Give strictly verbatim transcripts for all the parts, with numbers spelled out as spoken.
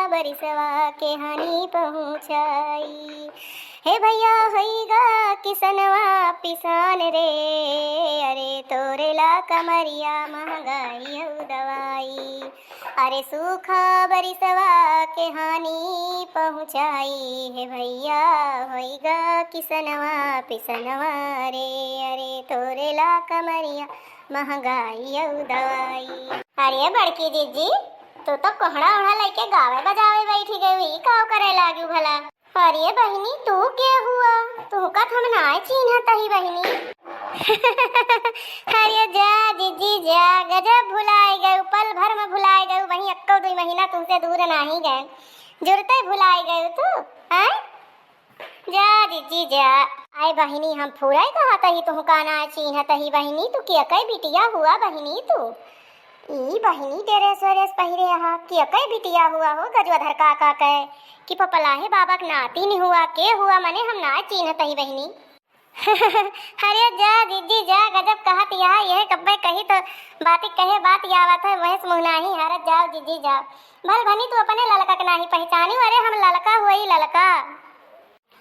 बरिसवा के हानि पहुँचाई। हे भइया होइगा किसनवा पिसान रे, अरे तोरे ला कमरिया महँगाई अउ दवाई। अरे सूखा बरिसवा के हानि पहुँचाई, हे भइया होइगा किसनवा पिसनवा रे, अरे तोरे ला कमरिया महँगाई अउ दवाई। अरे बड़की जिज्जी, तू तो कोहड़ा ओहड़ा लइके गावे बजावे बैठी गई, ई काव करे लागू भला? अरे बहिनी, तू के हुआ? तुहका त हम नाय चीन्हत ही बहिनी। अरे जा जिज्जी जा, गजब भुलाए गयू, पल भर में भुलाए गयू, वहीं एक्को दुई महीना तुहसे दूर नाही गए, जुरते भुलाए गयू तू, आय? जा जिज्जी जा। आय बहिनी, हम फुरई कहत ही, तुहका नाय चीन्हत ही बहिनी, तू केकई बिटिया हुआ बहिनी तू? ई बहिनी ड्रेस व्रेस पहिरे हा, केकई बिटिया हुआ हो गजोधर काका के, कि पपलाहे बाबा के नातिन हुआ, के हुआ, मने हम नाय चीन्हत ही बहिनी। अरे जा जिज्जी जा, गजब कहत यह, यह कब्बे कही तो बाती कहे बात आवत है, वह से मुँह नाही हरत, जाओ जिज्जी जाओ। भल भनी तू अपने ललका के नाही पहचानी, अरे हम ललका हुई ललका।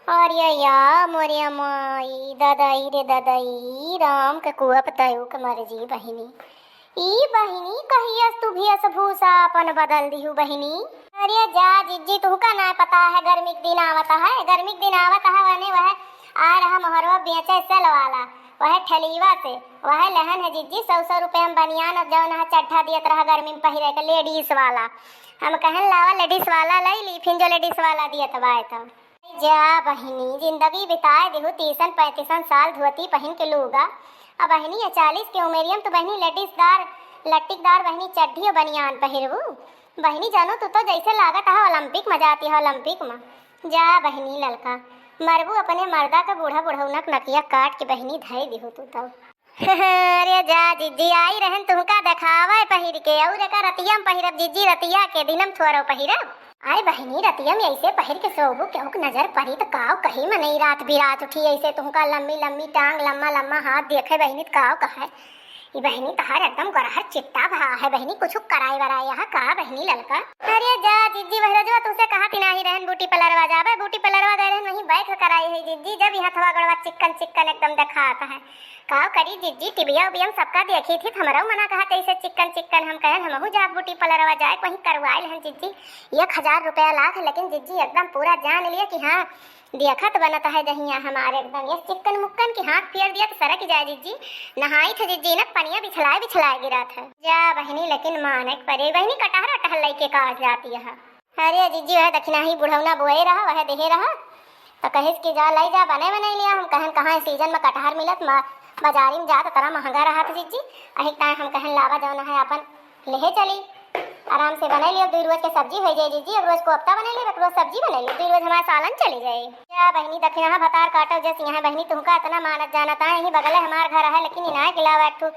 अरे या मोरे माई, ददई रे ददई, राम के कुअप तयू के मर्जी बहिनी। ई बहिनी, कहियस तू भेषभूषा अपन बदल दिहू बहिनी? अरे जा जिज्जी, तुहका ना पता है, गर्मी के दिन आवत है, गर्मी के दिन आवत है, वने वह आ रहा मोहरवा बेचे सेल वाला, वह ठेलीवा से, वह लहन है जिज्जी, सौ सौ रुपये में बनियान और जौन है चड्ढा दियत रहा गर्मी में पहिरे के, लेडीज वाला। हम कहन लावा लेडीज वाला लई ली, फिर जो लेडीज वाला दियत बाय तो। जा बहिनी, जिंदगी बिताए देहु तीसन पैंतीसन साल धोती पहिन के लूगा। अब बहिनी, ये चालीस के उमेरिया में तो बहिनी लटीसदार, लट्टिकदार बहिनी चड्ढी और बनियान पहिरबू। बहिनी जानो, तू तो जैसे लागत है ओलंपिक में जाती है, ओलंपिक में। जा बहिनी ललका, मरबू अपने मर्दा के बूढ़ा बुढ़ौना के नकिया काट के बहिनी धई देहु तू तो। अरे जा जिज्जी, आई रहन तुहका देखावे पहिर के, और एका रतिया में पहिरब जिज्जी, रतिया के, दिनम थोरो पहिरब। अरे बहिनी, रतिया में ऐसे पहिर के सोबू, केहू के नजर परी त काव कही, मनई रात बिरात उठी ऐसे तुहका, लम्मी लम्मी टांग, लम्मा लम्मा हाथ देखे बहिनी त काव कहे। ई बहिनी तहार एकदम गरहर चिट्टा भा है बहिनी, कुछ कराए वराए यहाँ का बहिनी ललका? अरे जा जिज्जी, वह रजवा तुहसे कहत ही नाही रहन ब्यूटी पार्लरवा जाबे, ब्यूटी पार्लरवा गए रहन, वहीं बैठ कराई है जिज्जी, जब यहाँ थवा गड़वा चिक्कन चिक्कन एकदम देखात है। काव करी जिज्जी, टिबिया उबिया में सबका देखी थी, त हमरऊ मना कहत ऐसे चिक्कन चिक्कन, हम कहन हमहू जाब ब्यूटी पार्लरवा जाए, वहीं करवाइल हन जिज्जी। एक हजार रुपया लाग है, लेकिन जिज्जी एकदम पूरा जान लिए कि हाँ, देखत बनत है दहिया हमार एकदम, ये चिक्कन मुक्कन की हाथ फेर दिया त सरक जाए जिज्जी। नहाई थे जिज्जी न, पनिया बिछलाए बिछलाए गिरा था। जा बहिनी, लेकिन माने के परे बहिनी, कटहर अटहर लइके का जाती है? अरे जिज्जी, वह दखिनही बुढ़ौना बोए रहा, वह देहे रहा, त कहिस कि जा लई जा, बने बनई लिया। हम कहन कहाँ सीजन में कटहर मिलत, म-, बाजारी में जात तरा महंगा रहत जिज्जी। अही ताय हम कहन लावा जौन है अपन लेहे चली, आराम से बनई लियो, दुई रोज के सब्जी होइ जाए जिज्जी, एक रोज कोफ्ता बनई लियो, एक रोज सब्जी बनई लियो, दुई रोज हमार सालन चली जाए। जा बहिनी, दखिनहा भतार काटो जस यहाँ बहिनी, तुहका इतना मानत जानत आए, यही बगले हमार घर है, लेकिन इनाय गिलावा एक ठो,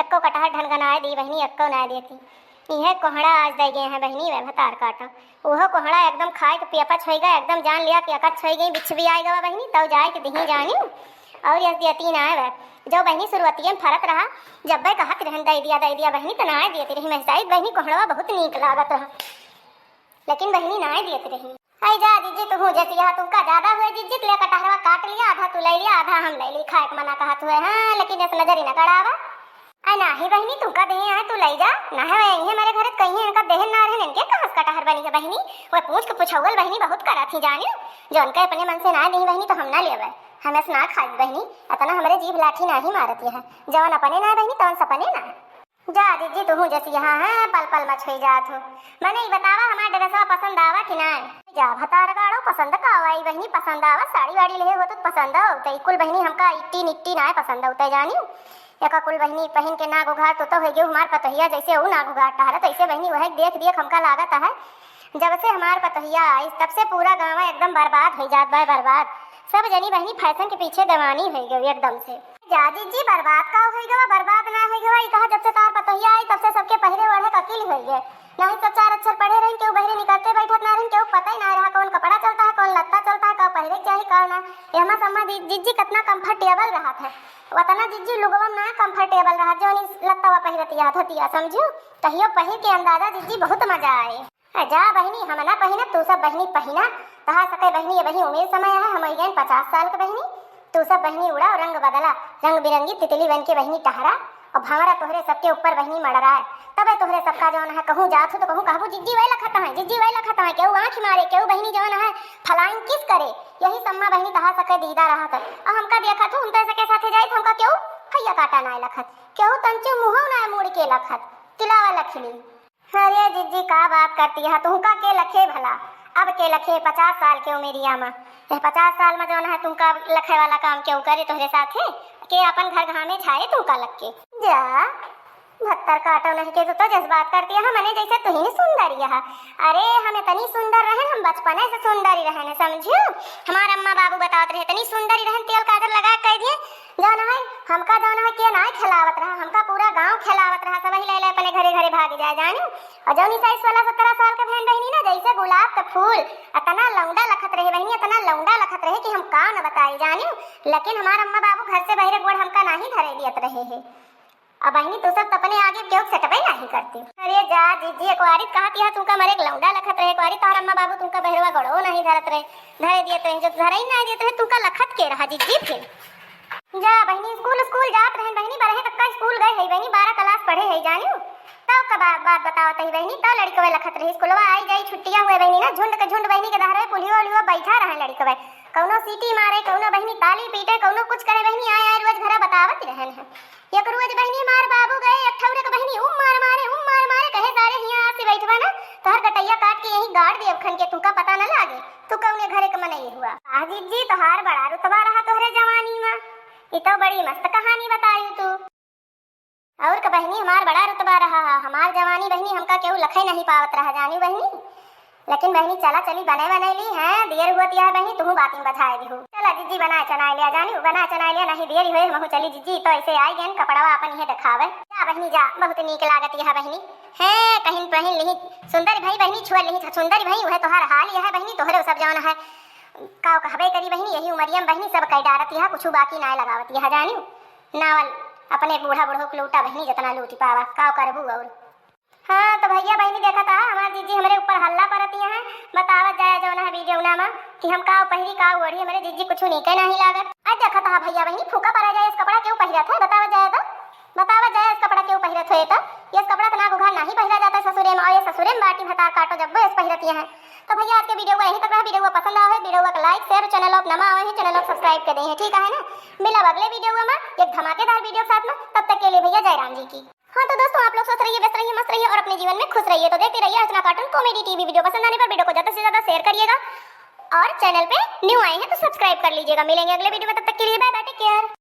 एक्को कटहर ढनगनाए दी बहिनी, एक्को ना देती। इहे कोहड़ा आज दे गए हैं बहिनी, वह भतार काटा। ओहो कोहड़ा एकदम खाए के पियपच होइगा, एकदम जान लिया कि अकच होइगई, बिछ भी आइगा बहिनी, तब जाए के दिही जानी। और यस दियती ना आए वह। जो बहिनी शुरुआतिये में फरत रहा, जब वह कहत रहन, "दे दिया, दे दिया बहिनी," तो ना आए दियती रही। महसाइत बहिनी कोहड़वा बहुत नीक लागत रहा, लेकिन बहिनी ना आए दियती रही। आई जा जिज्जी, तुहू जैसी यहाँ तुमका ज्यादा हुए जिज्जी, ले कटहरवा काट लिया, आधा तू ले लिया, आधा हम ले ली, खाए के मना कहत हुए, हाँ, लेकिन यस नजरी न गड़ावा। अरे नाही बहिनी, तुमका देहे आए, तू लई जा। ना है, वह यहीं हमारे घरे कहीं इनका देहन ना रहन, इनके कहाँ से कटहर बनी है बहिनी? वह पूछ के पुछौल बहिनी बहुत करत ही जानी, जो उनका अपने मन से ना देही बहिनी तो हम ना लेवे, हम यस ना खाई बहिनी। इतना हमरे जीभ लाठी नाही मारत है, जवन अपने ना बहिनी तवन सपने ना। जा जिज्जी, तुहू जैसी यहाँ है, पल पल मछुई जात हो। मने ई बतावा, हमार ड्रेसवा पसंद आवा कि ना? जा भतार गाड़ो, पसंद का आवा ई बहिनी, पसंद आवा, साड़ी वाड़ी लेहे हो तो पसंद हो, तो ई कुल बहिनी हमका इट्टी निट्टी ना पसंद हो, तै जानी। एका कुल बहिनी पहिन के नाग उघार तो, तो हो गयो हमार पतोहिया, जैसे ऊ नाग उघार टहरत, ऐसे बहिनी वह देख देख हमका लागत है। जब से हमार पतोहिया आई, तब से पूरा गाँव एकदम बर्बाद हो जात बा, बर्बाद। सब जनी बहिनी फैशन के पीछे दीवानी हो गई एकदम से। जा जिज्जी, बर्बाद का हो गवा? बर्बाद ना हो गवा, ई कहा जब से तार पतोहिया आई, तब से सबके पहिरे ओढ़े का अकिल हो गए। नहीं सब चार अक्षर पढ़े रही, केहू बहरे निकलते बैठत ना रही, केहू पता ही ना रहा कौन कपड़ा चलता है, कौन लत्ता चलता है, का पहिरे के चाही, का ना। एहमा सम्मा दि-, जिज्जी कितना comfortable रहत है, उतना जिज्जी लुगवा में ना comfortable रहत, जौन ई लत्ता वा पहिरतिया, धोतिया, समझू? कहियो पहिर के अंदाजा जिज्जी बहुत मजा आए। अ, जा बहिनी, हम ना पहिनब, तू सब बहिनी पहिना। तोहार सके बहिनी, अबहीं उमिर समय है, हम होइ गइन पचास साल के बहिनी। तू सब बहिनी उड़ा, रंग बदला, रंग बिरंगी तितली बन के बहिनी टहरा, अउर भंवरा तोहरे सबके ऊपर बहिनी मड़राए। तबे तोहरे सबका जौन है, कहूँ जात हो तो कहूँ कहबू, "जिज्जी वही लखत हैं, जिज्जी वही लखत हैं।" केहू आँख मारे, केहू बहिनी जौन है flying kiss करे। यही सम्मा बहिनी तोहार सके दीदा रहत है। अउर हमका देखत हो, हम तो सके साथे जाइत, हमका केहू फैया काटा नाय लखत, केहू तंचो मुँहो नाय मुड़ के लखत, तिलावा लखली। अरे जिज्जी, का बात करती है, तुहका के लखे भला? अब के लखे पचास साल के उमेरिया में? यह पचास साल में जौन है तुहका लखे वाला काम केहू करे तोहरे साथे? के अपन घर घामे छाए तुहका लग के? जा, भत्तर काटो नहीं के, तू तो जज्बात करती है, मने जैसे तुही सुंदर यह। अरे हम इतनी सुंदर रहन, हम बचपने से सुंदर ही रहन, समझियो? हमार अम्मा बाबू बतावत रहे, इतनी सुंदर ही रहन, तेल काजर लगा के कह दिए, जौन है, हमका जौन है के नाय खिलावत रहा, हमका पूरा गाँव खिलावत रहा, सबही ले ले अपने घरे घरे भाग जाए, जानी। अउर जौन ई साइस वाला सत्रह साल के बहन बहिनी ना, जैसे गुलाब के फूल, अतना लौंडा लखत रहे बहिनी, अतना लौंडा लखत रहे कि हम का न बताई, जानी। लेकिन हमार अम्मा बाबू घर से बहरे गोड़ हमका नाही धरे दियत रहे है। अब बहिनी, तू सब तो अपने आगे केहू के सटबे नाही करती। अरे जा जिज्जी, एक वारी कहत यह तुमका मरे एक लौंडा लखत रहे, एक वारी तोहर अम्मा बाबू तुमका बहरवा गोड़ो नाही धरत रहे, धरे दियत रहे, जब धरे ही नाही दियत रहे, तुमका लखत के रहा जिज्जी फिर? जा बहिनी, स्कूल, स्कूल जात रहन बहिनी, बरहे तक का स्कूल गए है बहिनी, बारह क्लास पढ़े है जानियो। तब का बा-, बात बतावत ही बहिनी, तब लड़कवे लखत रहे, स्कूलवा आई जाई, छुट्टिया हुए बहिनी ना, झुंड के झुंड बहिनी के दहरे पुलियो उलियो बैठा रहे लड़कवे, कौनो सीटी मारे, कौनो बहिनी ताली पीटे, कौनो कुछ करे बहिनी, आए आए रोज घरा बतावत रहन है। एक रोज बहिनी मार बाबू गए, एक ठौरे के बहिनी उम मार मारे, उम मार मारे, कहे सारे हियाँ आके बैठबा ना, तोहर गटैया काट के यहीं गाड़ देब खन के, तुमका पता न लागे, तू कौने घरे के मनई हुआ। आह जिज्जी, तोहार बड़ा रुतबा रहा तोहरे जवानी में। ई तो बड़ी मस्त कहानी बताई तू। और का बहिनी, हमार बड़ा रुतबा रहा हा। हमार जवानी बहिनी हमका केहू लखे नहीं पावत रहा, जानी बहिनी। लेकिन बहिनी, चला चली बने बने ली हैं, देर हुआ तिया है बहिनी, तुहू बातिन बझाए दिहू। चला जिज्जी, बनाए चनाए लिया जानी, बनाए चनाए लिया, नहीं देर हुए, हमहू चली जिज्जी। तो ऐसे आई गए, कपड़वा अपन इहे देखावे। जा बहिनी जा, बहुत नीक लागत यह बहिनी। हैं, कहीं पहिन लिही, सुंदर भई बहिनी, छुअ लिही, सुंदर भई, उहे तोहार हाल यह बहिनी, तोहरे सब जौन है। का कहबे करी बहिनी, यही उमरिया में बहिनी सब कई डारत यह, कुछ बाकी नाय लगावत यह जानियो। नावल अपने बूढ़ा बूढ़ो के लूटा बहिनी, जितना लूटी पावा, का करबू और। हाँ, तो भैया बहिनी देखा था, हमार जिज्जी हमरे ऊपर हल्ला परत यहाँ, बतावत जाए जौन है वीडियो ना में कि हम का पहिरी का ओढ़ी, हमरे जिज्जी कुछ नीके नहीं लागत। आज देखा था भैया बहिनी, फूका परा जाए, इस कपड़ा क्यों पहिरत है, बतावत जाए तो, बतावत जाए इस कपड़ा क्यों पहिरत है तो, ये इस कपड़ा इतना घुघार नहीं पहिरा जाता है ससुरे में, और ये ससुरे में बाटी भतार काटो जब वो इस पहिरत यहाँ। तो भैया आज के वीडियो को यहीं तक रहा, वीडियो को पसंद आवे, वीडियो को like share, channel आप नवा आए हैं, channel आप subscribe कर दें, ठीक है ना? मिला अगले वीडियो में एक धमाकेदार वीडियो के साथ में, तब तक के लिए भैया जय राम जी की। हाँ तो दोस्तों, आप लोग स्वस्थ रहिए, व्यस्त रहिए, मस्त रहिए और अपने जीवन में खुश रहिए। तो देखते रहिए अर्चना कार्टून कॉमेडी टीवी। वीडियो पसंद आने पर वीडियो को ज्यादा से ज्यादा share करिएगा और channel पे new आए हैं तो subscribe कर लीजिएगा। मिलेंगे अगले वीडियो में, तब तक के लिए bye bye, take care।